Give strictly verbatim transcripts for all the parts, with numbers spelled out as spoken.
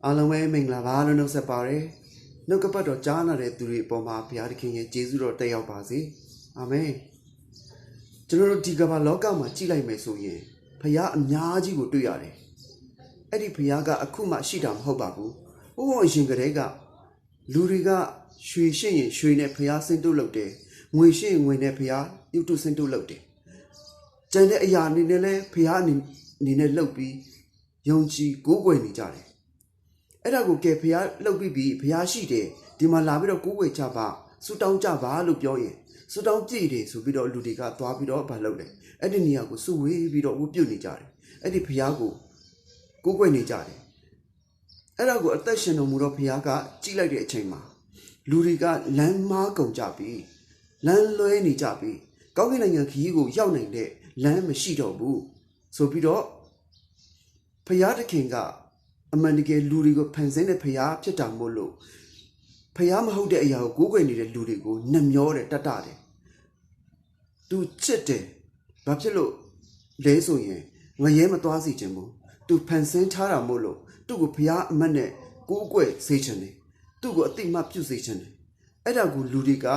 အားလုံးပဲ မင်္ဂလာပါလို့ နှုတ်ဆက်ပါတယ်။ နှုတ်ကပတ်တော် ကြားနာတဲ့သူတွေအပေါ်မှာ ဘုရားသခင်ရဲ့ ကျေးဇူးတော် သက်ရောက်ပါစေ။ အာမင်။ ကျွန်တော်တို့ ဒီကမ္ဘာလောကမှာ ကြည့်လိုက်မယ်ဆိုရင် ဘုရားအများကြီးကို တွေ့ရတယ်။ အဲ့ဒီဘုရားက အခုမှရှိတာ မဟုတ်ပါဘူး။ ဟိုးအရင်ကတည်းက လူတွေက ရွှေရှိရင် ရွှေနဲ့ ဘုရားဆင်းတုလုပ်တယ်။ ငွေရှိရင် ငွေနဲ့ ဘုရားရုပ်တုဆင်းတုလုပ်တယ်။ ကျန်တဲ့အရာအနေနဲ့လည်း ဘုရားအနေနဲ့လုပ်ပြီး ယုံကြည်ကိုးကွယ်နေကြတယ်။ အဲ့ဒါကို ကဲ ဘုရားလုပ်ပြီးပြီ၊ ဘုရားရှိတယ်၊ ဒီမှာလာပြီးတော့ ကိုးကွယ်ကြပါ၊ ဆုတောင်းကြပါလို့ ပြောရင် ဆုတောင်းပြည့်တယ်ဆိုပြီးတော့ လူတွေက သွားပြီးတော့ ဘာလုပ်လဲ၊ အဲ့ဒီနေရာကို စုဝေးပြီးတော့ ဝတ်ပြုနေကြတယ်။ အဲ့ဒီဘုရားကို ကိုးကွယ်နေကြတယ်။ အဲ့ဒါကို အသက်ရှင်တော်မူသော ဘုရားက ကြည့်လိုက်တဲ့အချိန်မှာ လူတွေက လမ်းမှားကုန်ကြပြီ၊ လမ်းလွဲနေကြပြီ၊ ကောင်းကင်နိုင်ငံခရီးကို ရောက်နိုင်တဲ့ လမ်းမရှိတော့ဘူးဆိုပြီးတော့ ဘုရားသခင်က အမှန်တကယ် လူတွေကို ဖန်ဆင်းတဲ့ ဘုရားဖြစ်တာမို့လို့ ဘုရားမဟုတ်တဲ့အရာကို ကိုးကွယ်နေတဲ့ လူတွေကို နှမျောတယ်၊ တတ်တယ်။ သူချစ်တယ်။ ဘာဖြစ်လို့လဲဆိုရင် ငရဲမသွားစေချင်ဘူး။ သူဖန်ဆင်းထားတာမို့လို့ သူ့ကို ဘုရားအမှတ်နဲ့ ကိုးကွယ်စေချင်တယ်။ သူ့ကို အသိအမှတ်ပြုစေချင်တယ်။ အဲ့ဒါကို လူတွေက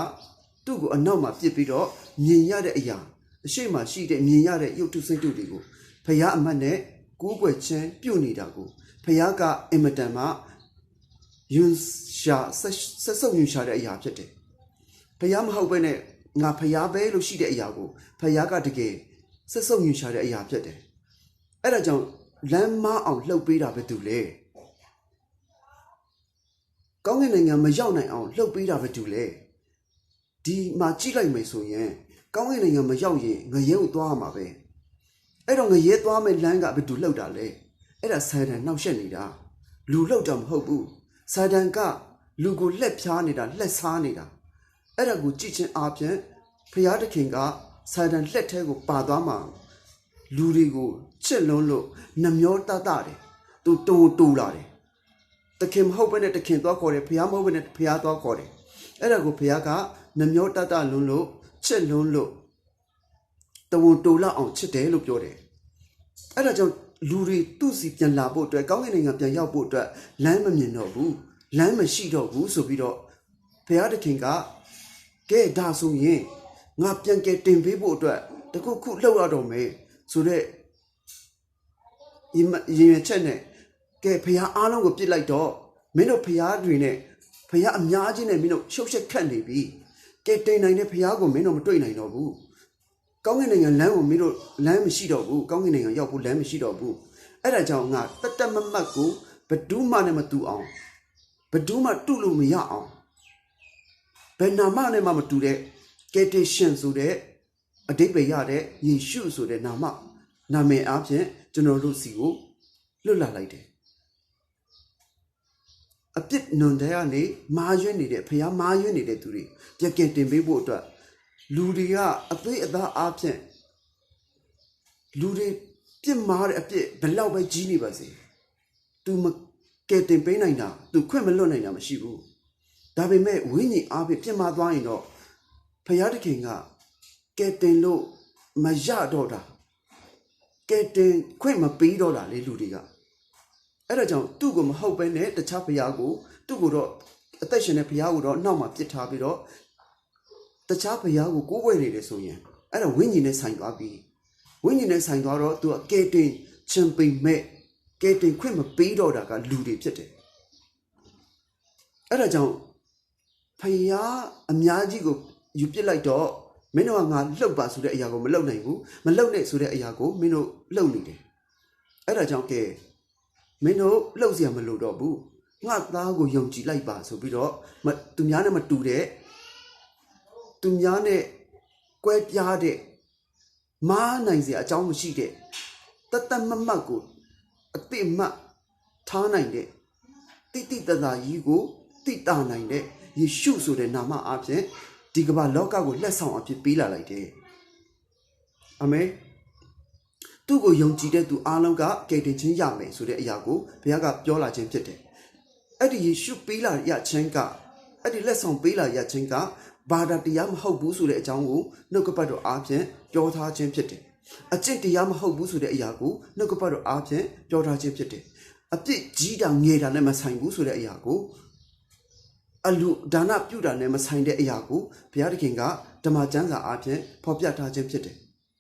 သူ့ကို အနောက်မှာ ပစ်ပြီးတော့ မြင်ရတဲ့အရာ၊ အရှေ့မှာရှိတဲ့ မြင်ရတဲ့ ရုပ်တုဆင်းတုတွေကို ဘုရားအမှတ်နဲ့ ကိုးကွယ်ခြင်း ပြုနေတာကို ဘုရားက အင်မတန်မှ ရွံရှာ၊ စက်၊ စက်ဆုပ်ရွံရှာတဲ့ အရာဖြစ်တယ်။ ဘုရားမဟုတ်ဘဲနဲ့ ငါဘုရားပဲလို့ ရှိတဲ့အရာကို ဘုရားက တကယ် စက်ဆုပ်ရွံရှာတဲ့ အရာဖြစ်တယ်။ အဲ့ဒါကြောင့် လမ်းမှားအောင် လုပ်ပေးတာ ဘယ်သူလဲ။ ကောင်းကင်နိုင်ငံ မရောက်နိုင်အောင် လုပ်ပေးတာ ဘယ်သူလဲ။ ဒီမှာ ကြည့်လိုက်မယ်ဆိုရင် ကောင်းကင်နိုင်ငံ မရောက်ရင် ငရဲကို သွားရမှာပဲ။ အဲ့တော့ ငရဲသွားမယ့်လမ်းက ဘယ်သူလုပ်တာလဲ။ အဲ့ဒါ စာတန်နှောင့်ယှက်နေတာ။ လူလုပ်တာ မဟုတ်ဘူး။ စာတန်က လူကို လှည့်ဖြားနေတာ၊ လှည့်စားနေတာ။ အဲ့ဒါကို ကြည့်ခြင်းအားဖြင့် ဘုရားသခင်က စာတန်လက်ထဲကို ပါသွားမှာ လူတွေကို ချစ်လွန်းလို့ နှမျောတတ်တယ်။ သူ တဝန်တိုလာတယ်။ သခင်မဟုတ်ဘဲနဲ့ သခင်သွားခေါ်တယ်။ ဘုရားမဟုတ်ဘဲနဲ့ ဘုရားသွားခေါ်တယ်။ အဲ့ဒါကို ဘုရားက နှမျောတတ်လွန်းလို့ ချစ်လွန်းလို့ တဝန်တိုလောက်အောင် ချစ်တယ်လို့ ပြောတယ်။ အဲ့ဒါကြောင့် လူတွေ သူ့ဆီပြန်လာဖို့အတွက်၊ ကောင်းကင်နိုင်ငံ ပြန်ရောက်ဖို့အတွက် လမ်းမမြင်တော့ဘူး၊ လမ်းမရှိတော့ဘူးဆိုပြီးတော့ ဘုရားသခင်က ကဲ ဒါဆိုရင် ငါပြန်ကယ်တင်ပေးဖို့အတွက် တစ်ခုခုလုပ်ရတော့မယ်ဆိုတဲ့ ရည်မှ- ရည်ရွယ်ချက်နဲ့ ကဲ ဘုရားအားလုံးကို ပစ်လိုက်တော့၊ မင်းတို့ ဘုရားတွေနဲ့ ဘုရားအများကြီးနဲ့ မင်းတို့ ရှုပ်ရှက်ခတ်နေပြီ။ ကယ်တင်နိုင်တဲ့ ဘုရားကို မင်းတို့ မတွေ့နိုင်တော့ဘူး။ ကောင်းကင်နိုင်ငံလမ်းကို မင်းတို့ လမ်းမရှိတော့ဘူး။ ကောင်းကင်နိုင်ငံရောက်ဖို့ လမ်းမရှိတော့ဘူး။ အဲ့ဒါကြောင့် ငါ သတ်သတ်မှတ်မှတ်ကို ဘယ်သူမှနဲ့ မတူအောင်၊ ဘယ်သူမှ တူလို့မရအောင်၊ ဘယ်နာမနဲ့မှ မတူတဲ့ ကယ်တင်ရှင်ဆိုတဲ့ အဓိပ္ပာယ်ရတဲ့ ယေရှုဆိုတဲ့ နာမ၊ နာမည်အားဖြင့် ကျွန်တော်တို့ဆီကို လွတ်လာလိုက်တယ်။ အပြစ်နွံထဲကနေ မှားယွင်းနေတဲ့၊ ဘုရားမှားယွင်းနေတဲ့သူတွေ ပြန်ကယ်တင်ပေးဖို့အတွက် လူတွေက အသွေးအသားအားဖြင့် လူတွေ ပြစ်မှားတဲ့ အပြစ် ဘယ်လောက်ပဲ ကြီးနေပါစေ၊ သူ မ- ကယ်တင်ပေးနိုင်တာ၊ သူ ခွင့်မလွှတ်နိုင်တာ မရှိဘူး။ ဒါပေမဲ့ ဝိညာဉ်အားဖြင့် ပြစ်မှားသွားရင်တော့ ဘုရားသခင်က ကယ်တင်လို့ မရတော့တာ၊ ကယ်တင်ခွင့် မပေးတော့တာလေ လူတွေက။ အဲ့ဒါကြောင့် သူ့ကို မဟုတ်ဘဲနဲ့ တခြားဘုရားကို၊ သူ့ကိုတော့၊ အသက်ရှင်တဲ့ ဘုရားကိုတော့ နောက်မှာ ပစ်ထားပြီးတော့ တခြားဘုရားကို ကိုးကွယ်နေတယ်ဆိုရင် အဲ့ဒါ ဝိညာဉ်နဲ့ ဆိုင်သွားပြီ။ ဝိညာဉ်နဲ့ ဆိုင်သွားတော့ သူက ကယ်တင်ချင်ပေမဲ့ ကယ်တင်ခွင့် မပေးတော့တာက လူတွေဖြစ်တယ်။ အဲ့ဒါကြောင့် ဘုရားအများကြီးကို ယူပစ်လိုက်တော့၊ မင်းတို့က ငါလုပ်ပါဆိုတဲ့ အရာကို မလုပ်နိုင်ဘူး။ မလုပ်နဲ့ဆိုတဲ့ အရာကို မင်းတို့ လုပ်နေတယ်။ အဲ့ဒါကြောင့် ကဲ မင်းတို့ လုပ်စရာ မလိုတော့ဘူး။ ငါ့သားကို ယုံကြည်လိုက်ပါဆိုပြီးတော့ မ- သူများနဲ့ မတူတဲ့၊ သူများနဲ့ ကွဲပြားတဲ့၊ မှားနိုင်စရာ အကြောင်းမရှိတဲ့၊ သတ်သတ်မှတ်မှတ်ကို အသိအမှတ်ထားနိုင်တဲ့၊ သိသိသာသာကြီးကို သိသာနိုင်တဲ့ ယေရှုဆိုတဲ့ နာမအားဖြင့် ဒီကမ္ဘာလောကကို လက်ဆောင်အဖြစ် ပေးလာလိုက်တယ်။ အာမင်။ သူ့ကို ယုံကြည်တဲ့သူ အားလုံးက ကယ်တင်ခြင်းရမယ်ဆိုတဲ့ အရာကို ဘုရားက ပြောလာခြင်းဖြစ်တယ်။ အဲ့ဒီ ယေရှု ပေးလာရခြင်းက၊ အဲ့ဒီ လက်ဆောင် ပေးလာရခြင်းက ဘာသာတရား မဟုတ်ဘူးဆိုတဲ့ အကြောင်းကို နှုတ်ကပတ်တော်အားဖြင့် ပြောထားခြင်းဖြစ်တယ်။ အကျင့်တရား မဟုတ်ဘူးဆိုတဲ့ အရာကို နှုတ်ကပတ်တော်အားဖြင့် ပြောထားခြင်းဖြစ်တယ်။ အပြစ်ကြီးတာငယ်တာနဲ့မဆိုင်ဘူးဆိုတဲ့အရာကို အလှူဒါနပြုတာနဲ့မဆိုင်တဲ့အရာကို ဘုရားသခင်က ဓမ္မကျမ်းစာအားဖြင့် ဖော်ပြထားခြင်းဖြစ်တယ်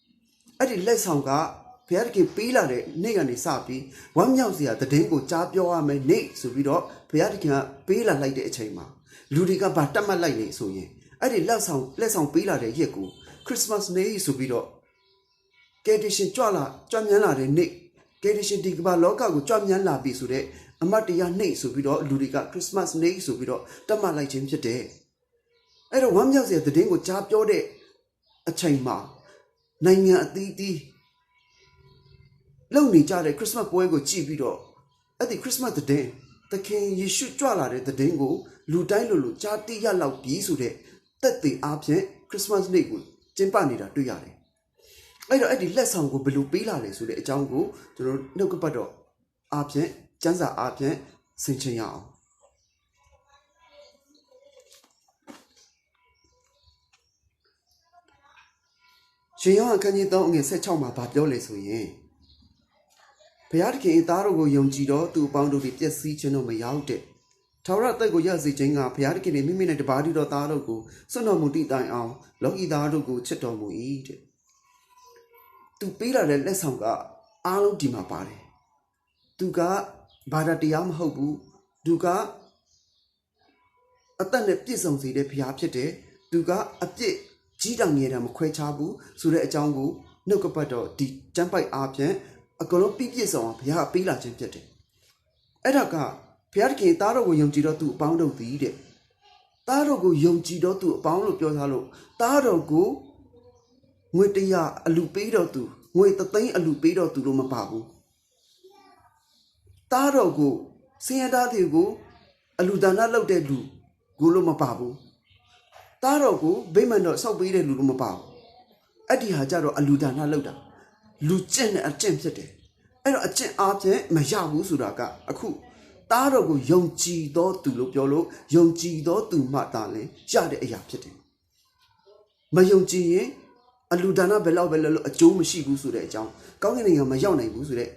။ အဲဒီလက်ဆောင်က ဘုရားသခင်ပေးလာတဲ့နေ့ကနေစပြီး ဝမ်းမြောက်စရာသတင်းကိုကြားပြောရမယ့်နေ့ဆိုပြီးတော့ ဘုရားသခင်ကပေးလာလိုက်တဲ့အချိန်မှာ လူတွေက ဘာသတ်မှတ်လိုက်လဲဆိုရင် အဲဒီလက်ဆောင်၊ လက်ဆောင်ပေးလာတဲ့ရက်ကို Christmas Day ဆိုပြီးတော့ ကယ်တင်ရှင်ကြွလာ၊ ကြွမြန်းလာတဲ့နေ့၊ ကယ်တင်ရှင်ဒီကမ္ဘာလောကကို ကြွမြန်းလာပြီဆိုတဲ့ အမှတ်တရနေ့ဆိုပြီးတော့ လူတွေက Christmas Day ဆိုပြီးတော့ သတ်မှတ်လိုက်ခြင်းဖြစ်တယ်။ အဲ့တော့ ဝမ်းမြောက်စရာသတင်းကို ကြားပြောတဲ့အချိန်မှာ နိုင်ငံအသီးသီး လုပ်နေကြတဲ့ Christmas ပွဲကို ကြည့်ပြီးတော့ အဲ့ဒီ Christmas သတင်း၊ သခင်ယေရှုကြွလာတဲ့သတင်းကို လူတိုင်းလိုလို ကြားသိရလောက်ပြီဆိုတဲ့ သက်သေအားဖြင့် Christmas နေ့ကို ကျင်းပနေတာ တွေ့ရတယ်။ အဲ့တော့ အဲ့ဒီလက်ဆောင်ကို ဘယ်လိုပေးလာလဲဆိုတဲ့အကြောင်းကို ကျွန်တော်တို့ နှုတ်ကပတ်တော်အားဖြင့်၊ ကျမ်းစာအားဖြင့် ဆင်ခြင်ရအောင်။ ရှင်ယောဟန်ခန်းကြီး သုံး အငယ် ဆယ့်ခြောက် မှာ ဘာပြောလဲဆိုရင်၊ ဘုရားသခင်၏ သားတော်ကို ယုံကြည်သော သူအပေါင်းတို့သည် ပျက်စီးခြင်းသို့ မရောက်တဲ့၊ ထာဝရအသက်ကို ရစေခြင်းငှာ ဘုရားသခင်သည် မိမိ၌တပါးတည်းသော သားတော်ကို စွန့်တော်မူသည့်တိုင်အောင် လောကီသားတို့ကို ချစ်တော်မူ၏တဲ့။ သူပေးလာတဲ့ လက်ဆောင်က အားလုံးဒီမှာပါတယ်။ သူက ဘာသာတရားမဟုတ်ဘူး။ သူက အသက်နဲ့ပြည့်စုံစေတဲ့ဘုရားဖြစ်တယ်။ သူကအပြစ်ကြီးတာငယ်တာမခွဲခြားဘူးဆိုတဲ့အကြောင်းကို နှုတ်ကပတ်တော်ဒီကျမ်းပိုဒ်အားဖြင့် အကုန်လုံးပြည့်ပြည့်စုံအောင် ဘုရားကပေးလာခြင်းဖြစ်တယ်။ အဲ့ဒါက ဘုရားသခင်သားတော်ကိုယုံကြည်သောသူအပေါင်းတို့သည်တဲ့ သားတော်ကိုယုံကြည်သောသူအပေါင်းလို့ပြောထားလို့ သားတော်ကို ငွေတစ်ရာအလှူပေးတော့သူ၊ ငွေတစ်သိန်းအလှူပေးတော့သူလို့မပါဘူး။ သားတော်ကို၊ ဆင်းရဲသားတွေကို အလှူဒါနလုပ်တဲ့လူကိုလို့မပါဘူး။ သားတော်ကို ဗိမာန်တော်ဆောက်ပေးတဲ့လူလို့မပါဘူး။ အဲ့ဒီဟာကျတော့ အလှူဒါနလုပ်တာ၊ လူကျင့်တဲ့အကျင့်ဖြစ်တယ်။ အဲ့တော့ အကျင့်အားဖြင့်မရဘူးဆိုတာက အခု သားတော်ကိုယုံကြည်သောသူလို့ပြောလို့ ယုံကြည်သောသူမှသာလျှင်ရတဲ့အရာဖြစ်တယ်။ မယုံကြည်ရင် အလှူဒါနဘယ်လောက်ပဲလုပ်လို့ အကျိုးမရှိဘူးဆိုတဲ့အကြောင်း၊ ကောင်းကင်နိုင်ငံမရောက်နိုင်ဘူးဆိုတဲ့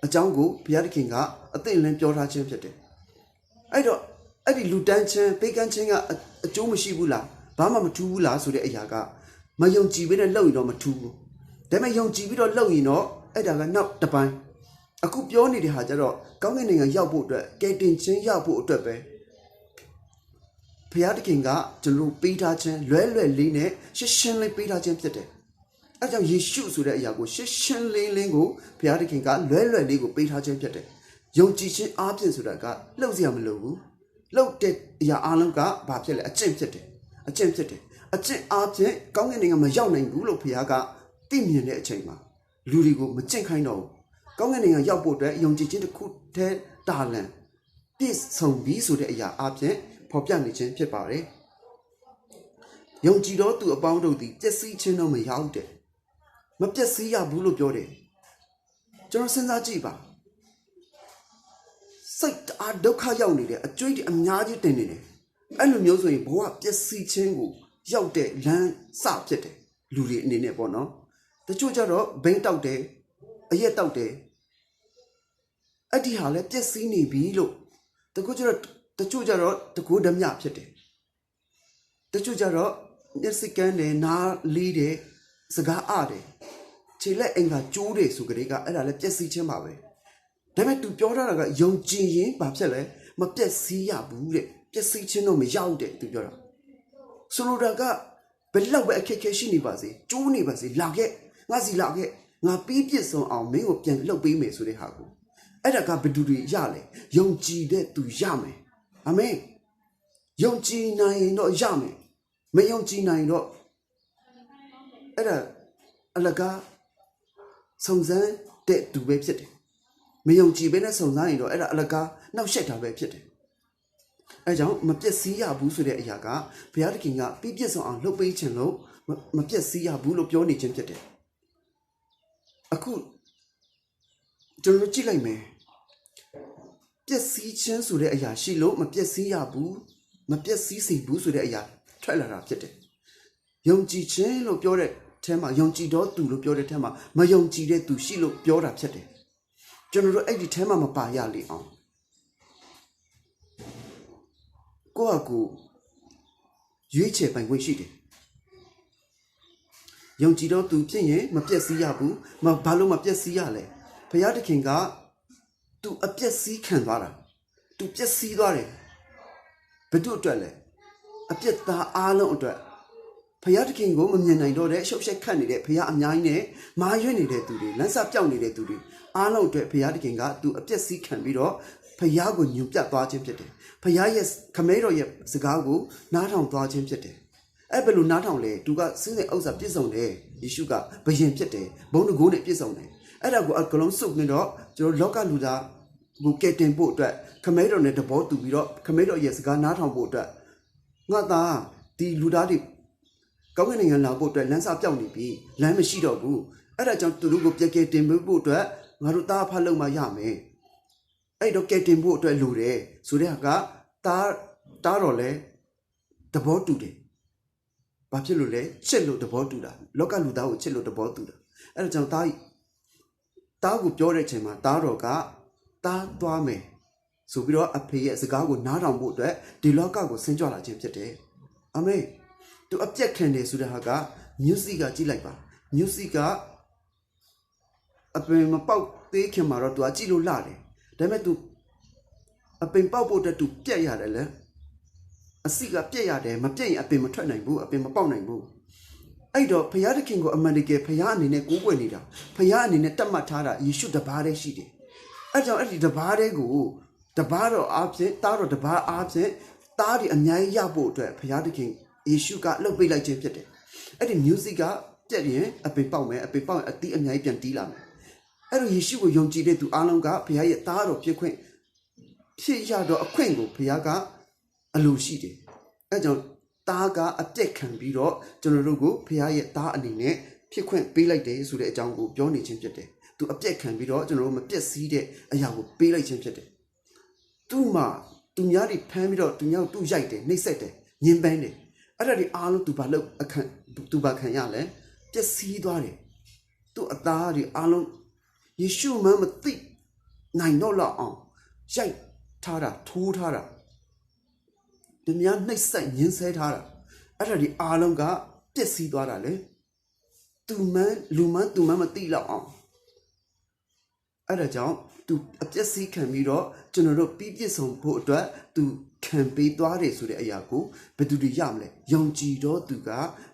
အကြောင်းကို ဘုရားသခင်က အသင့်လင်းပြောထားခြင်းဖြစ်တယ်။ အဲ့တော့ အဲ့ဒီလှူဒါန်းခြင်း၊ ပေးကမ်းခြင်းက အကျိုးမရှိဘူးလား၊ ဘာမှမထူးဘူးလားဆိုတဲ့အရာက မယုံကြည်ဘဲနဲ့လုပ်ရင်တော့မထူးဘူး။ ဒါပေမဲ့ ယုံကြည်ပြီးတော့လုပ်ရင်တော့ အဲ့ဒါကနောက်တစ်ပိုင်း။ အခုပြောနေတဲ့ဟာကျတော့ ကောင်းကင်နိုင်ငံရောက်ဖို့အတွက်၊ ကယ်တင်ခြင်းရဖို့အတွက်ပဲ ဘုရားသခင်က ကျွန်တော်တို့ပေးထားခြင်း၊ လွယ်လွယ်လေးနဲ့ ရှင်းရှင်းလေးပေးထားခြင်းဖြစ်တယ်။ အဲဒါကြောင့် ယေရှုဆိုတဲ့အရာကို ရှင်းရှင်းလင်းလင်းကို ဘုရားသခင်က လွယ်လွယ်လေးကို ပေးထားခြင်းဖြစ်တယ်။ ယုံကြည်ခြင်းအားဖြင့်ဆိုတာက လုပ်စရာမလိုဘူး။ လုပ်တဲ့အရာအားလုံးက ဘာဖြစ်လဲ၊ အကျင့်ဖြစ်တယ်။ အကျင့်ဖြစ်တယ်။ အကျင့်အားဖြင့် ကောင်းကင်နိုင်ငံမရောက်နိုင်ဘူးလို့ ဘုရားက သိမြင်တဲ့အချိန်မှာ လူတွေကို မကျင့်ခိုင်းတော့ဘူး။ ကောင်းကင်နိုင်ငံရောက်ဖို့အတွက် ယုံကြည်ခြင်းတစ်ခုတည်းသာလျှင် ပြည့်စုံပြီဆိုတဲ့အရာအားဖြင့် ဖော်ပြနေခြင်းဖြစ်ပါတယ်။ ယုံကြည်သောသူအပေါင်းတို့သည် ပျက်စီးခြင်းသို့ မရောက်တဲ့၊ မပျက်စီးရဘူးလို့ပြောတယ်။ ကျွန်တော် စဉ်းစားကြည့်ပါ။ စိတ်တအားဒုက္ခရောက်နေတယ်။ အကြွေးတွေအများကြီးတင်နေတယ်။ အဲ့လိုမျိုးဆိုရင် ဘဝပျက်စီးခြင်းကိုရောက်တဲ့လမ်းစဖြစ်တယ်။ လူတွေအနေနဲ့ပေါ့နော်။ တချို့ကျတော့ ဘိန်းတောက်တယ်။ အရက်သောက်တယ်။ အဲ့ဒီဟာလည်း ပျက်စီးနေပြီလို့။ တချို့ကျတော့ တချို့ကျတော့ တကူးတမျှဖြစ်တယ်။ တချို့ကျတော့ မျက်စိကန်းတယ်၊ နားလေးတယ်၊ စကားအတယ်၊ ခြေလက်အင်္ဂါကျိုးတယ်ဆိုကတည်းက အဲ့ဒါလည်း ပျက်စီးခြင်းပါပဲ။ ဒါပေမဲ့ သူပြောထားတာက ယုံကြည်ရင်ဘာဖြစ်လဲ၊ မပျက်စီးရဘူးတဲ့၊ ပျက်စီးခြင်းသို့ မရောက်တဲ့ သူပြောတာ။ ဆိုလိုတာက ဘယ်လောက်ပဲအခက်အခဲရှိနေပါစေ၊ ကျိုးနေပါစေ၊ လာခဲ့၊ ငါ့ဆီလာခဲ့၊ ငါပြီးပြည့်စုံအောင် မင်းကိုပြန်လုပ်ပေးမယ်ဆိုတဲ့ဟာကို၊ အဲ့ဒါက ဘယ်သူတွေရလဲ၊ ယုံကြည်တဲ့သူရမယ်။ အာမင်။ ယုံကြည်နိုင်ရင်တော့ရမယ်။ မယုံကြည်နိုင်ရင်တော့ အဲ့ဒါ အလကား စုံစမ်းတဲ့သူပဲဖြစ်တယ်။ မယုံကြည်ဘဲနဲ့ စုံစမ်းရင်တော့ အဲ့ဒါ အလကား နှောင့်ယှက်တာပဲဖြစ်တယ်။ အဲကြောင့် မပျက်စီးရဘူးဆိုတဲ့အရာက ဘုရားသခင်က ပြီးပြည့်စုံအောင် လုပ်ပေးခြင်းလို့ မပျက်စီးရဘူးလို့ ပြောနေခြင်းဖြစ်တယ်။ အခု ကျွန်တော်တို့ကြည့်လိုက်မယ်။ ပျက်စီးခြင်းဆိုတဲ့အရာရှိလို့ မပျက်စီးရဘူး၊ မပျက်စီးစေဘူးဆိုတဲ့အရာ ထွက်လာတာဖြစ်တယ်။ ယုံကြည်ခြင်းလို့ပြောတဲ့ထဲမှာ၊ ယုံကြည်သောသူလို့ပြောတဲ့ထဲမှာ၊ မယုံကြည်တဲ့သူရှိလို့ပြောတာဖြစ်တယ်။ ကျွန်တော်တို့ အဲ့ဒီထဲမှာ မပါရလေအောင် ကိုယ့်ဟာကိုယ် ရွေးချယ်ပိုင်ခွင့်ရှိတယ်။ ယုံကြည်သောသူဖြစ်ရင် မပျက်စီးရဘူး။ မ- ဘာလို့ မပျက်စီးရလဲ။ ဘုရားသခင်က သူအပျက်စီးခံသွားတာ။ သူပျက်စီးသွားတယ်။ ဘယ်သူ့အတွက်လဲ။ အပြစ်သားအားလုံးအတွက်။ ဘုရားသခင်ကို မမြင်နိုင်တော့တဲ့ ရှုပ်ရှက်ခတ်နေတဲ့ ဘုရားအများကြီးနဲ့ မှားယွင်းနေတဲ့သူတွေ၊ လမ်းစပျောက်နေတဲ့သူတွေ အားလုံးအတွက် ဘုရားသခင်က သူအပျက်စီးခံပြီးတော့ ဘုရားကို ညွန်ပြသွားခြင်းဖြစ်တယ်။ ဘုရားရဲ့- ခမည်းတော်ရဲ့စကားကို နားထောင်သွားခြင်းဖြစ်တယ်။ အဲ့ဘယ်လိုနားထောင်လဲ။ သူက စည်းစိမ်ဥစ္စာပြည့်စုံတယ်။ ယေရှုက ဘုရင်ဖြစ်တယ်။ ဘုန်းတန်ခိုးနဲ့ ပြည့်စုံတယ်။ အဲ့ဒါကို အကုန်လုံးစုပြီးတော့ ကျွန်တော် လောကလူသားကို ကယ်တင်ဖို့အတွက် ခမည်းတော်နဲ့ သဘောတူပြီးတော့ ခမည်းတော်ရဲ့စကား နားထောင်ဖို့အတွက် ငါ့သား ဒီလူသားတွေ ကောင်းကင်နိုင်ငံလာဖို့အတွက် လမ်းစပျောက်နေပြီ။ လမ်းမရှိတော့ဘူး။ အဲ့ဒါကြောင့် သူတို့ကို ပြန်ကယ်တင်ပေးဖို့အတွက် ငါတို့ သားအဖလုပ်မှ ရမယ်။ အဲ့တော့ ကယ်တင်ဖို့အတွက် လိုတယ်ဆိုတဲ့ဟာက သား- သားတော်လည်း သဘောတူတယ်။ ဘာဖြစ်လို့လဲ။ ချစ်လို့ သဘောတူတာ။ လောကလူသားကို ချစ်လို့ သဘောတူတာ။ အဲ့ဒါကြောင့် သား- သားကို ပြောတဲ့အချိန်မှာ သားတော်က သားသွားမယ်ဆိုပြီးတော့ အဖေရဲ့စကားကို နားထောင်ဖို့အတွက် ဒီလောကကို ဆင်းကြွလာခြင်းဖြစ်တယ်။ အာမင်။ သူအပြစ်ခံတယ်ဆိုတဲ့ဟာက မျိုးစေ့က ကြည့်လိုက်ပါ။ မျိုးစေ့က အပင်မပေါက်သေးခင်မှာတော့ သူက ကြည့်လို့ရတယ်။ ဒါပေမဲ့ သူ- အပင်ပေါက်ဖို့အတွက် သူပြတ်ရတယ်လေ။ အစေ့က ပြတ်ရတယ်။ မပြတ်ရင် အပင်မထွက်နိုင်ဘူး။ အပင်မပေါက်နိုင်ဘူး။ အဲ့တော့ ဘုရားသခင်ကို အမှန်တကယ် ဘုရားအနေနဲ့ ကိုးကွယ်နေတာ၊ ဘုရားအနေနဲ့ သတ်မှတ်ထားတာ ယေရှုတပါးတည်းရှိတယ်။ အဲ့ကြောင့် အဲ့ဒီတပါးတည်းကို တပါးတော်အားဖြင့်၊ သားတော်တပါးအားဖြင့် သားတွေအများကြီးရဖို့အတွက် ဘုရားသခင်ယေရှုက လုပ်ပေးလိုက်ခြင်းဖြစ်တယ်။ အဲ့ဒီမျိုးစေ့က ပြတ်ရင် အပင်ပေါက်မယ်။ အပင်ပေါက်ရင် အသီးအများကြီး ပြန်သီးလာမယ်။ အဲ့တော့ ယေရှုကို ယုံကြည်တဲ့သူအားလုံးက ဘုရားရဲ့သားတော်ဖြစ်ခွင့် ဖြစ်ရတော့ အခွင့်ကို ဘုရားက အလိုရှိတယ်။ အဲ့ကြောင့် သားက အပြစ်ခံပြီးတော့ ကျွန်တော်တို့ကို ဘုရားရဲ့သားအနေနဲ့ ဖြစ်ခွင့်ပေးလိုက်တယ်ဆိုတဲ့အကြောင်းကို ပြောနေခြင်းဖြစ်တယ်။ သူအပြစ်ခံပြီးတော့ ကျွန်တော်တို့ မပျက်စီးတဲ့အရာကို ပေးလိုက်ခြင်းဖြစ်တယ်။ သူ့မှာ သူများတွေဖမ်းပြီးတော့ သူများကို သူ့ရိုက်တယ်၊ နှိပ်စက်တယ်၊ ညှဉ်းပန်းတယ်။ အဲ့ဒါတွေအားလုံး သူဘာလုပ်- အခ- သူဘာခံရလဲ။ ပျက်စီးသွားတယ်။ သူ့အသားတွေအားလုံး ယေရှုမှန်းမသိနိုင်တော့လောက်အောင် ရိုက်ထားတာ၊ ထိုးထားတာ၊ သူများနှိပ်စက်ညှဉ်းဆဲထားတာ၊ အဲ့ဒါတွေအားလုံးက ပျက်စီးသွားတာလေ။ သူမှန်း- လူမှန်းသူမှန်းမသိလောက်အောင် အဲ့ဒါကြောင့် သူအပျက်စီးခံပြီးတော့ ကျွန်တော်တို့ ပြီးပြည့်စုံဖို့အတွက် သူခံပေးသွားတယ်ဆိုတဲ့အရာကို ဘယ်သူတွေရမလဲ။ ယုံကြည်သောသူက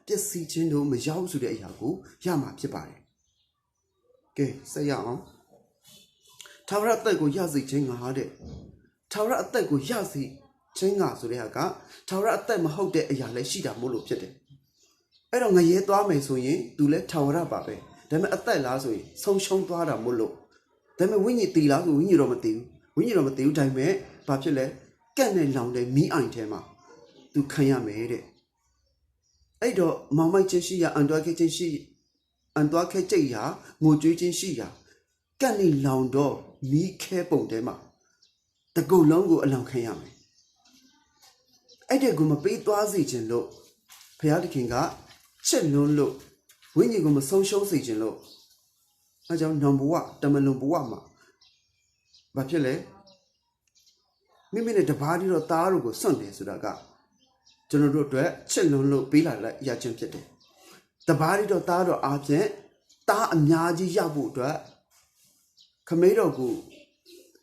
ပျက်စီးခြင်းသို့ မရောက်ဆိုတဲ့အရာကို ရမှာဖြစ်ပါတယ်။ ကဲ ဆက်ရအောင်။ ထာဝရအသက်ကို ရစေခြင်းငှာတဲ့။ ထာဝရအသက်ကို ရစေခြင်းငှာဆိုတဲ့ဟာက ထာဝရအသက်မဟုတ်တဲ့အရာလည်း ရှိတာမို့လို့ဖြစ်တယ်။ အဲ့တော့ ငရဲသွားမယ်ဆိုရင် သူလည်း ထာဝရပါပဲ။ ဒါပေမဲ့ အသက်လားဆိုရင် ဆုံးရှုံးသွားတာမို့လို့။ ဒါပေမဲ့ ဝိညာဉ်သေလားဆို ဝိညာဉ်တော့မသေဘူး။ ဝိညာဉ်တော့မသေဘူး။ ဒါပေမဲ့ ဘာဖြစ်လဲ။ ကန့်နဲ့လောင်တဲ့ မီးအိမ်ထဲမှာ သူခံရမယ်တဲ့။ အဲ့တော့ မှောင်မိုက်ခြင်းရှိရာ၊ အံသွားခဲခြင်းရှိ- အံသွားခဲကြိတ်ရာ၊ ငိုကြွေးခြင်းရှိရာ၊ ကန့်နဲ့လောင်သော မီးခဲပုံထဲမှာ တစ်ကိုယ်လုံးကို အလောင်းခံရမယ်။ အဲ့ဒီကို မပေးသွားစေချင်လို့ ဘုရားသခင်က ချစ်လွန်းလို့ ဝိညာဉ်ကို မဆုံးရှုံးစေချင်လို့ အဲကြောင့် နောင်ဘဝ တမလွန်ဘဝမှာ ဘာဖြစ်လဲ။ မိမိနဲ့ တစ်ပါးတည်းသော သားတော်ကို စွန့်တယ်ဆိုတာက ကျွန်တော်တို့အတွက် ချစ်လွန်းလို့ ပေးလာရခြင်းဖြစ်တယ်။ တစ်ပါးတည်းသော သားတော်အားဖြင့် သားအများကြီးရဖို့အတွက် ခမည်းတော်ကို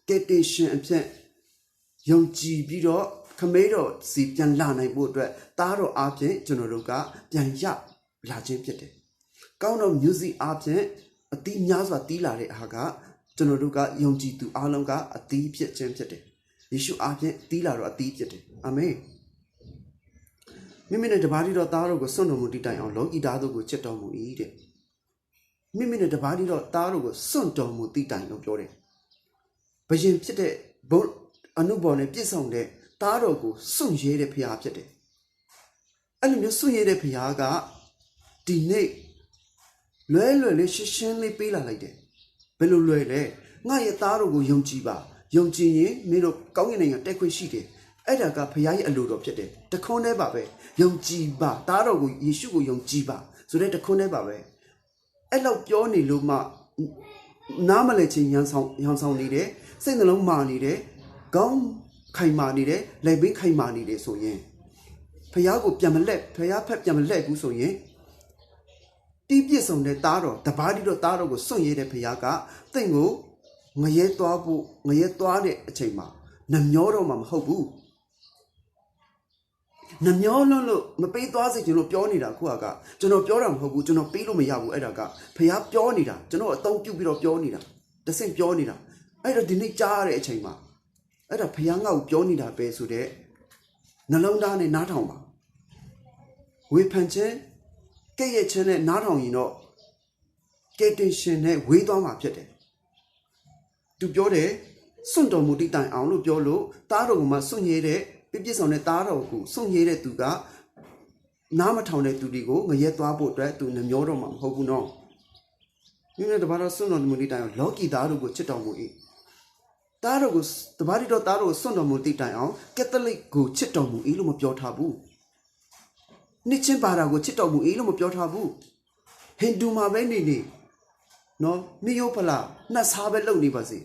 ကယ်တင်ရှင်အဖြစ် ယုံကြည်ပြီးတော့ ခမည်းတော်ဆီ ပြန်လာနိုင်ဖို့အတွက် သားတော်အားဖြင့် ကျွန်တော်တို့က ပြန်ရလာခြင်းဖြစ်တယ်။ ကောင်းသောမျိုးစေ့အားဖြင့် အသီးများစွာသီးလာတဲ့ဟာက ကျွန်တော်တို့က ယုံကြည်သူအားလုံးက အသီးဖြစ်ခြင်းဖြစ်တယ်။ ယေရှုအားဖြင့် သီးလာတော့ အသီးဖြစ်တယ်။ အာမင်။ မိမိနဲ့ တစ်ပါးတည်းသော သားတော်ကို စွန့်တော်မူသည့်တိုင်အောင် လောကီသားတို့ကို ချစ်တော်မူ၏တဲ့။ မိမိနဲ့ တစ်ပါးတည်းသော သားတော်ကို စွန့်တော်မူသည့်တိုင်လို့ ပြောတယ်။ ဘုရင်ဖြစ်တဲ့ ဘုန်း- အနုဘော်နဲ့ ပြည့်စုံတဲ့ သားတော်ကို စွန့်ရဲတဲ့ ဘုရားဖြစ်တယ်။ အဲ့လိုမျိုး စွန့်ရဲတဲ့ ဘုရားက ဒီနေ့ လွယ်လွယ်လေး ရှင်းရှင်းလေး ပေးလာလိုက်တယ်။ ဘယ်လိုလွယ်လဲ။ ငါ့ရဲ့သားတော်ကို ယုံကြည်ပါ။ ယုံကြည်ရင် မင်းတို့ ကောင်းကင်နိုင်ငံ တက်ခွင့်ရှိတယ်။ အဲ့ဒါက ဘုရားရဲ့ အလိုတော်ဖြစ်တယ်။ တစ်ခွန်းတည်းပါပဲ။ ယုံကြည်ပါ။ သားတော်ကို ယေရှုကို ယုံကြည်ပါဆိုတဲ့ တစ်ခွန်းတည်းပါပဲ။ အဲ့လောက်ပြောနေလို့မှ နားမလည်ချင် ဟန်ဆောင်နေတယ်၊ စိတ်နှလုံးမမာနေတယ်၊ ခေါင်းခိုင်မာနေတယ်၊ လည်ပင်းခိုင်မာနေတယ်ဆိုရင်၊ ဘုရားကို ပြန်မလှည့်၊ ဘုရားဘက် ပြန်မလှည့်ဘူးဆိုရင်၊ ပြည့်ပြည့်စုံတဲ့သားတော်၊ တပါးတည်းသောသားတော်ကို စွန့်ရဲတဲ့ဘုရားက သင့်ကို ငရဲသွားဖို့၊ ငရဲသွားတဲ့အချိန်မှာ နှမျောတော့မှာ မဟုတ်ဘူး။ နှမျောလွန်းလို့ မပေးသွားစေချင်လို့ ပြောနေတာ အခုဟာက ကျွန်တော်ပြောတာမဟုတ်ဘူး၊ ကျွန်တော်ပေးလို့မရဘူး၊ အဲ့ဒါက ဘုရားပြောနေတာ၊ ကျွန်တော်အသုံးပြုပြီးတော့ ပြောနေတာ၊ တဆင့်ပြောနေတာ၊ အဲ့တော့ ဒီနေ့ကြားရတဲ့အချိန်မှာ အဲ့ဒါ ဘုရားငါ့ကိုပြောနေတာပဲဆိုတဲ့ နှလုံးသားနဲ့ နားထောင်ပါ။ ဝေဖန်ခြင်း၊ ကဲ့ရဲ့ခြင်းနဲ့ နားထောင်ရင်တော့ ကယ်တင်ရှင်နဲ့ ဝေးသွားမှာဖြစ်တယ်။ သူပြောတယ်၊ စွန့်တော်မူသည့်တိုင်အောင်လို့ ပြောလို့ သားတော်ကိုမှ စွန့်ရဲတဲ့၊ ပြည့်ပြည့်စုံတဲ့သားတော်ကို စွန့်ရဲတဲ့သူက နားမထောင်တဲ့သူတွေကို ငရဲသွားဖို့အတွက် သူနှမျောတော့မှာ မဟုတ်ဘူးနော်။ မြို့နဲ့တစ်ပါးတော့ စွန့်တော်မူသည့်တိုင်အောင် လောကီသားတို့ကို ချစ်တော်မူ၏။ သားတော်ကို၊ တပါးတည်းသောသားတော်ကို စွန့်တော်မူသည့်တိုင်အောင် ကက်သလစ်ကို ချစ်တော်မူ၏လို့ မပြောထားဘူး။ နှစ်ခြင်းဘာသာကို ချစ်တော်မူ၏လို့ မပြောထားဘူး။ ဟိန္ဒူမှာပဲနေနေ၊ နော်၊ မိရိုးဖလာနတ်ဆါပဲလုပ်နေပါစေ၊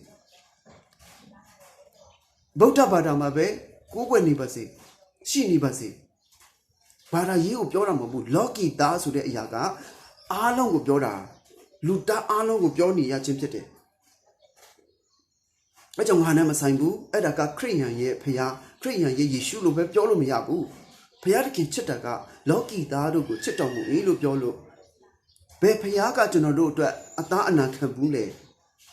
ဗုဒ္ဓဘာသာမှာပဲ ကိုးကွယ်နေပါစေ၊ ရှိနေပါစေ၊ ဘာသာရေးကို ပြောတာမဟုတ်ဘူး။ လောကီသားဆိုတဲ့အရာက အားလုံးကိုပြောတာ၊ လူသားအားလုံးကို ပြောနေရခြင်းဖြစ်တယ်။ အဲကြောင့် ငါနဲ့မဆိုင်ဘူး။ အဲ့ဒါက ခရစ်ယာန်ရဲ့ဘုရား၊ ခရစ်ယာန်ရဲ့ယေရှုလို့ပဲ ပြောလို့မရဘူး။ ဘုရားသခင်ချစ်တာက လောကီသားတို့ကို ချစ်တော်မူ၏လို့ ပြောလို့ ဘယ်ဘုရားက ကျွန်တော်တို့အတွက် အသားအနံခံဘူးလဲ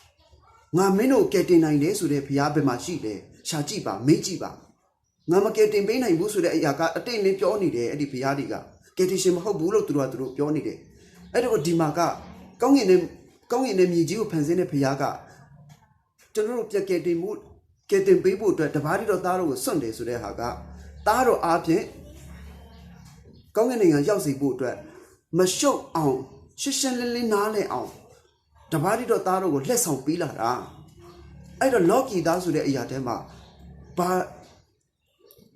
။ ငါမင်းတို့ကို ကယ်တင်နိုင်တယ်ဆိုတဲ့ ဘုရား ဘယ်မှာရှိလဲ။ ရှာကြည့်ပါ၊ မေးကြည့်ပါ။ ငါမကယ်တင်ပေးနိုင်ဘူးဆိုတဲ့ အရာက အတိတ်အလင်းပြောနေတယ်။ အဲ့ဒီဘုရားတွေက ကယ်တင်ရှင်မဟုတ်ဘူးလို့ သူတို့က သူတို့ပြောနေတယ်။ အဲ့တော့ ဒီမှာက ကောင်းကင်နဲ့၊ ကောင်းကင်နဲ့မြေကြီးကို ဖန်ဆင်းတဲ့ဘုရားက ကျွန်တော်တို့ ပြန်ကယ်တင်မှု၊ ကယ်တင်ပေးဖို့အတွက် တပါးတည်းသောသားတော်ကို စွန့်တယ်ဆိုတဲ့ဟာက သားတော်အားဖြင့် ကောင်းကင်နိုင်ငံရောက်စေဖို့အတွက် မရှုပ်အောင်၊ ရှင်းရှင်းလင်းလင်းနားလည်အောင် တပါးတည်းသောသားတော်ကို လက်ဆောင်ပေးလာတာ။ အဲ့တော့ လောကီသားဆိုတဲ့အရာထဲမှာ ဘာ၊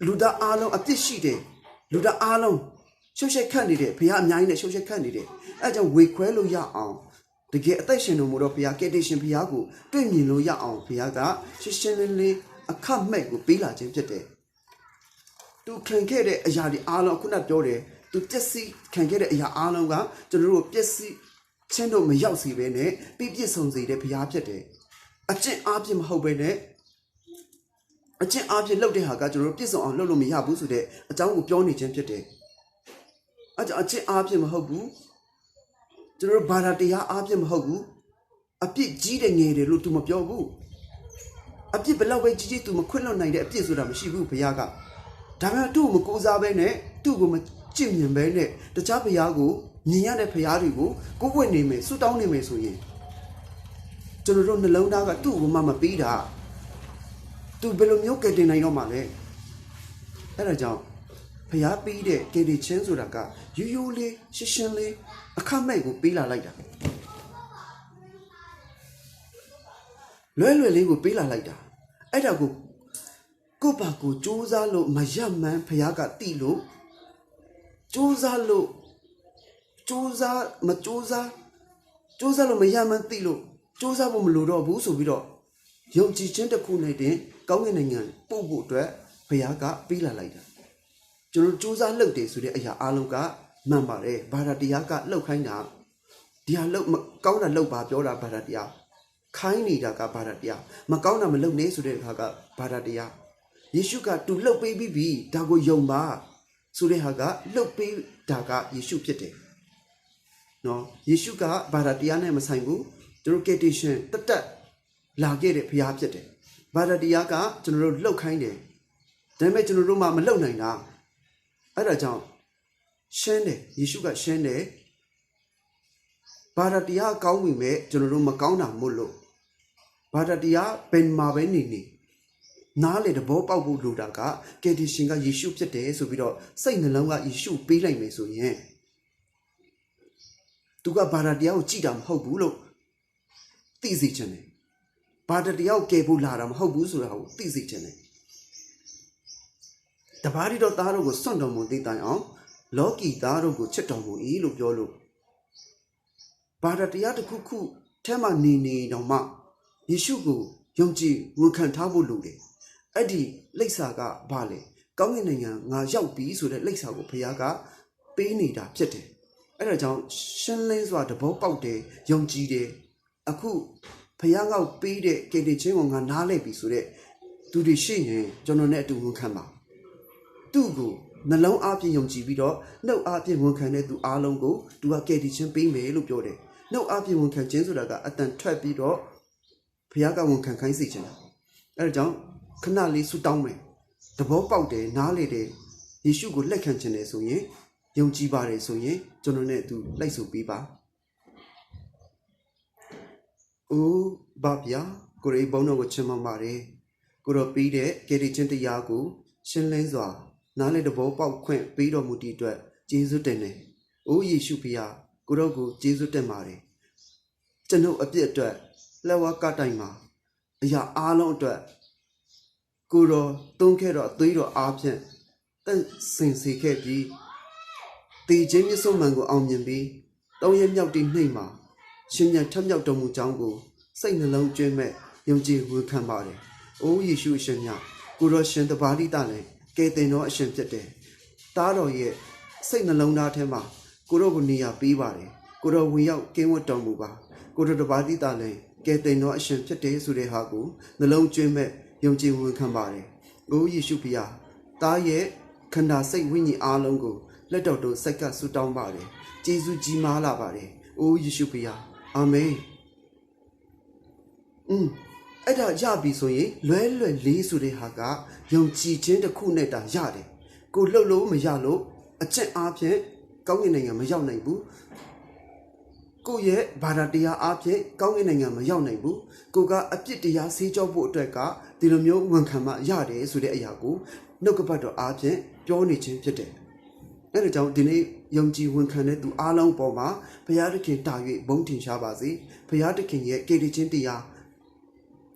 လူသားအားလုံး အပြစ်ရှိတယ်၊ လူသားအားလုံး ရှုပ်ရှက်ခတ်နေတယ်၊ ဘုရားအများကြီးနဲ့ ရှုပ်ရှက်ခတ်နေတယ်။ အဲ့ဒါကြောင့် ဝေခွဲလို့ရအောင်၊ တကယ်အသက်ရှင်တော်မူသောဘုရား၊ ကယ်တင်ရှင်ဘုရားကို တွေ့မြင်လို့ရအောင် ဘုရားက ရှင်းရှင်းလင်းလင်း အခမဲ့ကို ပေးလာခြင်းဖြစ်တယ်။ သူခံခဲ့တဲ့အရာတွေအားလုံး အခုနပြောတယ်၊ သူပျက်စီးခံခဲ့တဲ့အရာအားလုံးက ကျွန်တော်တို့ကို ပျက်စီးခြင်းသို့ မရောက်စေဘဲနဲ့ ပြည့်ပြည့်စုံစေတဲ့ဘုရားဖြစ်တယ်။ အကျင့်အားဖြင့်မဟုတ်ဘဲနဲ့ အကျင့်အားဖြင့်လုပ်တဲ့ဟာက ကျွန်တော်တို့ ပြည့်စုံအောင်လုပ်လို့မရဘူးဆိုတဲ့ အကြောင်းကို ပြောနေခြင်းဖြစ်တယ်။ အဲဒါကြောင့် အကျင့်အားဖြင့်မဟုတ်ဘူး။ ကျွန်တော်တို့ ဘာသာတရားအားဖြင့်မဟုတ်ဘူး။ အပြစ်ကြီးတယ်ငယ်တယ်လို့ သူမပြောဘူး။ အပြစ်ဘယ်လောက်ပဲကြီးကြီး သူမခွင့်လွှတ်နိုင်တဲ့ အပြစ်ဆိုတာမရှိဘူး ဘုရားက။ ဒါပေမဲ့ သူ့ကိုမကိုးစားဘဲနဲ့ သူ့ကိုမကြည့်မြင်ဘဲနဲ့ တခြားဘုရားကို မြင်ရတဲ့ဘုရားတွေကို ကိုးကွယ်နေမယ်၊ ဆုတောင်းနေမယ်ဆိုရင် ကျွန်တော်တို့နှလုံးသားက သူ့ကိုမှမပေးတာ သူဘယ်လိုမျိုး ကယ်တင်နိုင်တော့မှာလဲ။ အဲဒါကြောင့် ဘုရားပေးတဲ့ ကယ်တင်ခြင်းဆိုတာက ရိုးရိုးလေး ရှင်းရှင်းလေး အခမဲ့ကို ပေးလာလိုက်တာ။ လွယ်လွယ်လေးကို ပေးလာလိုက်တာ။ အဲ့ဒါကို ကိုယ့်ဘာကိုယ် ကြိုးစားလို့မရမှန်း ဘုရားကသိလို့ ကြိုးစားလို့ ကြိုးစား၊ မကြိုးစား၊ ကြိုးစားလို့မရမှန်းသိလို့ ကြိုးစားဖို့မလိုတော့ဘူးဆိုပြီးတော့ ယုံကြည်ခြင်းတစ်ခုနဲ့တင် ကောင်းကင်နိုင်ငံပို့ဖို့အတွက် ဘုရားက ပေးလာလိုက်တာ။ ကျွန်တော်တို့ ကြိုးစားလုပ်တယ်ဆိုတဲ့ အရာအားလုံးက မှန်ပါတယ်။ ဘာသာတရားက လုပ်ခိုင်းတာ၊ ဒီဟာလုပ်၊ မကောင်းတာလုပ်ပါပြောတာ ဘာသာတရား၊ ခိုင်းနေတာက ဘာသာတရား၊ မကောင်းတာမလုပ်နဲ့ဆိုတဲ့ဟာက ဘာသာတရား။ ယေရှုက သူလုပ်ပေးပြီးပြီ၊ ဒါကိုယုံပါဆိုတဲ့ဟာက လုပ်ပေးတာက ယေရှုဖြစ်တယ်။ နော်၊ ယေရှုက ဘာသာတရားနဲ့မဆိုင်ဘူး။ ကျွန်တော်တို့ ကယ်တင်ရှင်သက်သက်လာခဲ့တဲ့ ဘုရားဖြစ်တယ်။ ဘာသာတရားက ကျွန်တော်တို့လုပ်ခိုင်းတယ်။ ဒါပေမဲ့ ကျွန်တော်တို့မှ မလုပ်နိုင်တာ။ အဲ့ဒါကြောင့် ရှင်းတယ်။ ယေရှုက ရှင်းတယ်။ ဘာသာတရားကောင်းပေမဲ့ ကျွန်တော်တို့ မကောင်းတာမို့လို့၊ ဘာသာတရား ဘယ်မှာပဲနေနေ နားလည်သဘောပေါက်ဖို့လိုတာက ကယ်တင်ရှင်က ယေရှုဖြစ်တယ်ဆိုပြီးတော့ စိတ်နှလုံးက ယေရှုကို ပေးလိုက်မယ်ဆိုရင်၊ သူက ဘာသာတရားကို ကြည့်တာမဟုတ်ဘူးလို့ သိစေချင်တယ်။ ဘာသာတရားကို ကယ်ဖို့လာတာမဟုတ်ဘူးဆိုတာကို သိစေချင်တယ်။ တပါးတည်းသောသားတော်ကို စွန့်တော်မူသည့်တိုင်အောင် လောကီသားတို့ကို ချစ်တော်မူ၏လို့ ပြောလို့၊ ဘာသာတရားတစ်ခုခု ထဲမှာနေနေတောင်မှ ယေရှုကို ယုံကြည်ဝန်ခံထားဖို့လိုတယ်။ အဲ့ဒီလိပ်စာကဘာလဲ။ ကောင်းကင်နိုင်ငံ ငါရောက်ပြီဆိုတဲ့လိပ်စာကို ဘုရားကပေးနေတာဖြစ်တယ်။ အဲ့ဒါကြောင့် ရှင်းလင်းစွာသဘောပေါက်တယ်၊ ယုံကြည်တယ်။ အခု ဘုရားငါ့ကိုပေးတဲ့ ကယ်တင်ခြင်းကို ငါနားလည်ပြီဆိုတဲ့သူတွေရှိရင် ကျွန်တော်နဲ့အတူ ဝန်ခံပါ။ သူ့ကို နှလုံးအားဖြင့် ယုံကြည်ပြီးတော့ နှုတ်အားဖြင့် ဝန်ခံတဲ့သူအားလုံးကို သူက ကယ်တင်ခြင်းပေးမယ်လို့ ပြောတယ်။ နှုတ်အားဖြင့် ဝန်ခံခြင်းဆိုတာက အသံထွက်ပြီးတော့ ဘုရားက ဝန်ခံခိုင်းစေချင်တာ။ အဲဒါကြောင့် ခဏလေး ဆုတောင်းမယ်။ သဘောပေါက်တယ်၊ နားလည်တယ်၊ ယေရှုကို လက်ခံချင်တယ်ဆိုရင်၊ ယုံကြည်ပါတယ်ဆိုရင် ကျွန်တော်နဲ့အတူ လိုက်ဆိုပေးပါ။ အို ဘုရား၊ ကိုယ်တော်ရဲ့ ဘုန်းတော်ကို ချီးမွမ်းပါတယ်။ ကိုယ်တော်ပေးတဲ့ ကယ်တင်ခြင်းတရားကို ရှင်းလင်းစွာ နားလည်သဘောပေါက်ခွင့် ပေးတော်မူသည့်အတွက် ကျေးဇူးတင်တယ်။ အို ယေရှုဘုရား၊ ကိုယ်တော်ကို ကျေးဇူးတင်ပါတယ်။ ကျွန်ုပ်အပြစ်အတွက် လက်ဝါးကပ်တိုင်မှာ အရာအားလုံးအတွက် ကိုယ်တော်သုံးခဲ့သော အသွေးတော်အားဖြင့် သန့်စင်စေခဲ့ပြီး သေခြင်း မျက်စိမှန်ကို အောင်မြင်ပြီး သုံးရက်မြောက်သည့်နေ့မှာ ရှင်ပြန်ထမြောက်တော်မူကြောင်းကို စိတ်နှလုံးအကြွင်းမဲ့ ယုံကြည်ဝန်ခံပါတယ်။ အိုယေရှုအရှင်မြတ်၊ ကိုယ်တော်ရှင်တစ်ပါးတည်းသာလျှင် ကယ်တင်သောအရှင်ဖြစ်တယ်။ သားတော်ရဲ့ စိတ်နှလုံးသားထဲမှာ ကိုယ်တော်ကို နေရာပေးပါတယ်။ ကိုယ်တော်ဝင်ရောက်ကင်းဝတ်တော်မူပါ။ ကိုယ်တော်တစ်ပါးတည်းသာလျှင် ကယ်တင်သောအရှင်ဖြစ်တယ်ဆိုတဲ့ဟာကို နှလုံးအကြွင်းမဲ့ ယုံကြည်ဝန်ခံပါတယ်။ အိုယေရှုဘုရား၊ သားရဲ့ ခန္ဓာစိတ်ဝိညာဉ်အားလုံးကို လက်တော်သို့ ဆက်ကပ်ဆုတောင်းပါတယ်။ ကျေးဇူးကြီးမားလှပါတယ်။ အိုယေရှုဘုရား၊ အာမင်။ อืม၊ အဲ့ဒါရပြီဆိုရင် လွယ်လွယ်လေးဆိုတဲ့ဟာက ယုံကြည်ခြင်းတစ်ခုနဲ့သာရတယ်။ ကိုယ်လုပ်လို့မရလို့ အကျင့်အားဖြင့် ကောင်းကင်နိုင်ငံမရောက်နိုင်ဘူး။ ကိုယ့်ရဲ့ဘာသာတရားအားဖြင့် ကောင်းကင်နိုင်ငံမရောက်နိုင်ဘူး။ ကိုယ်ကအပြစ်တရားဆေးကြောဖို့အတွက်က ဒီလိုမျိုးဝန်ခံမှရတယ်ဆိုတဲ့အရာကို နှုတ်ကပတ်တော်အားဖြင့် ပြောနေခြင်းဖြစ်တယ်။ အဲ့ဒါကြောင့် ဒီနေ့ ယုံကြည်ဝန်ခံတဲ့သူအားလုံးအပေါ်မှာ ဘုရားသခင် တာ၍ဘုန်းထင်ရှားပါစေ။ ဘုရားသခင်ရဲ့ ကယ်တင်ခြင်းတရား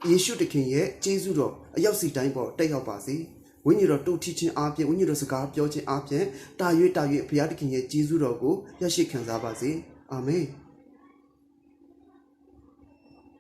ယေရှုသခင်ရဲ့ ကျေးဇူးတော် အယောက်စီတိုင်းပေါ် တက်ရောက်ပါစေ။ ဝိညာဉ်တော် တူးထီးခြင်းအားဖြင့်၊ ဝိညာဉ်တော် စကားပြောခြင်းအားဖြင့် တာ၍တာ၍ ဘုရားသခင်ရဲ့ ကျေးဇူးတော်ကို ရရှိခံစားပါစေ။ အာမင်။